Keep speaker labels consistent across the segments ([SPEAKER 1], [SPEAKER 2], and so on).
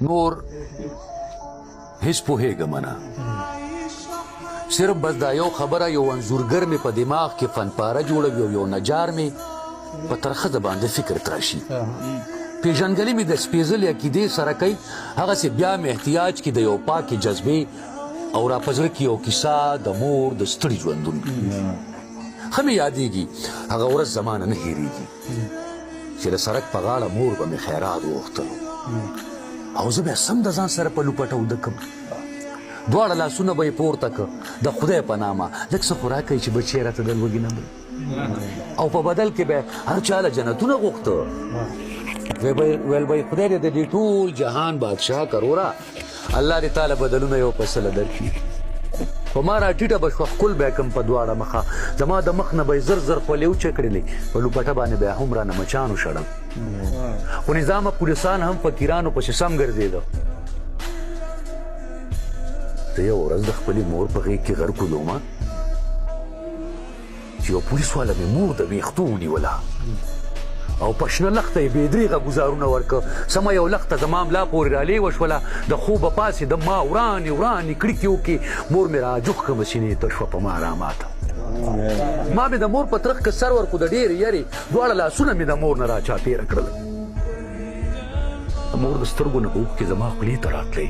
[SPEAKER 1] نور هیڅ پوهېږم نه، صرف بس دا یو خبره، یو انځورګر مې په دماغ کې فنپاره جوړوي او یو نجار مې په ترخه باندې فکر تراشي. پیژندګلي مې د سپېځلې عقیدې سره کوي، هغسې بیا مې احتیاج کې د یو پاکې جذبې او را په زړه کې یو کیسه د مور د ستړي ژوندون. ښه مې یادېږي هغه ورځ زما نه نه هېرېږي چې د سړک په غاړه مور به مې خیرات غوښتلو او زه بیا سم د ځان سره په لوپټه وده کم. دواړه لاسونه به یې پورته که د خدای په نامه لږ څه خو راکړئ چې بچی راته د لوږې نه مري، او په بدل کې به هر چا له جنتونه غوښته. ویل به یې خدای دې د دې ټول جهان بادشاه کروره، الله دې تاله بدلونه یو په سله درکړي. په ما را ټیټه به شوه، ښکل به یې کړم په دواړه مخه، زما د مخ نه به یې زر زر خولې وچې کړلې، په لوپټه باندې به یې هم رانه مچان وشړل. خو نظامه پولیسان هم فقیرانو پسې سم ګرځېده. زه یوه ورځ د خپلې مور په غېږ کې غرق ولومه چې یو پولیس والا مې مور د ویښتو ونیوله او په شنه لښته یې بې درېغه ګوزارونه ورکړه. سمه یو لښته زما ملا پورې رالېوه شوله، د خوبه پاڅېدم، ما ورانې ورانې کړکې وکړې، مور مې راجوخ کړه، سینې ته شوه په ما راماته. ما مې د مور په ترخ کې سر ورکړو، د ډېرې یرې دواړه لاسونه مې د مور نه راچاپېره کړل. د مور د سترګو نه به اوښکې زما خولې ته راتلې،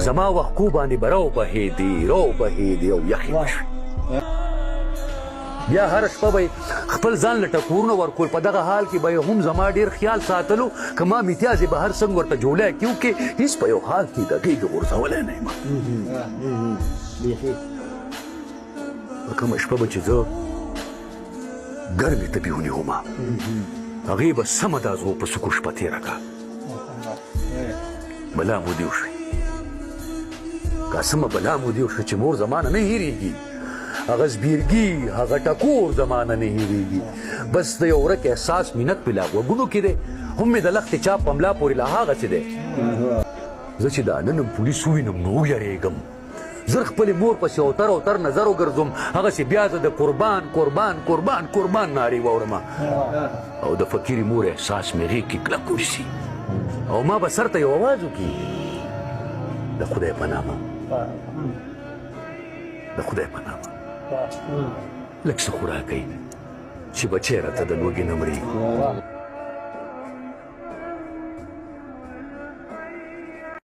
[SPEAKER 1] زما وښکو باندې به رو بهېدې رو بهېدې او یخې به شوې. بیا هره شپه به خپل ځان له ټکورونه ورکول. په دغه حال کې به یې هم زما ډېر خیال ساتلو، که ما میتیازې به هر څنګه ورته جوړی کې وکړې، هیڅ په یو حال کې د غېږې غورځولی نه یم. په کومه شپه به چې زه ګرمې تبې ونیوم، هغې به سمه د ازغو په سکو شپه تېره کړه. بلا مو دې وشوې، که سمه بلا مو دې وشوې چې مور زما نه نه هېرېږي، هغه زبیرګي هغه ټکور زما نه نه هېرېږي. بس د یو ورک احساس مینت مې لا غوږونو کې دی، هم مې د لښتې چاپ په ملا پورې لا هغسې دی. زه چې دا نن هم پولیس ووینم نو ویرېږم، زر خپلې مور پسې اوتر اوتر نظر وګرځوم، هغسې بیا زه د قربان قربان قربان قربان نارې واورم او د فقیرې مور احساس مې غېږ کې کلک ونیسي او ما به سر ته یو اواز وکړي، د خدای په نامه، د خدای په نامه لږ څه خو راکړئ چې بچی راته د لوږې نه مري.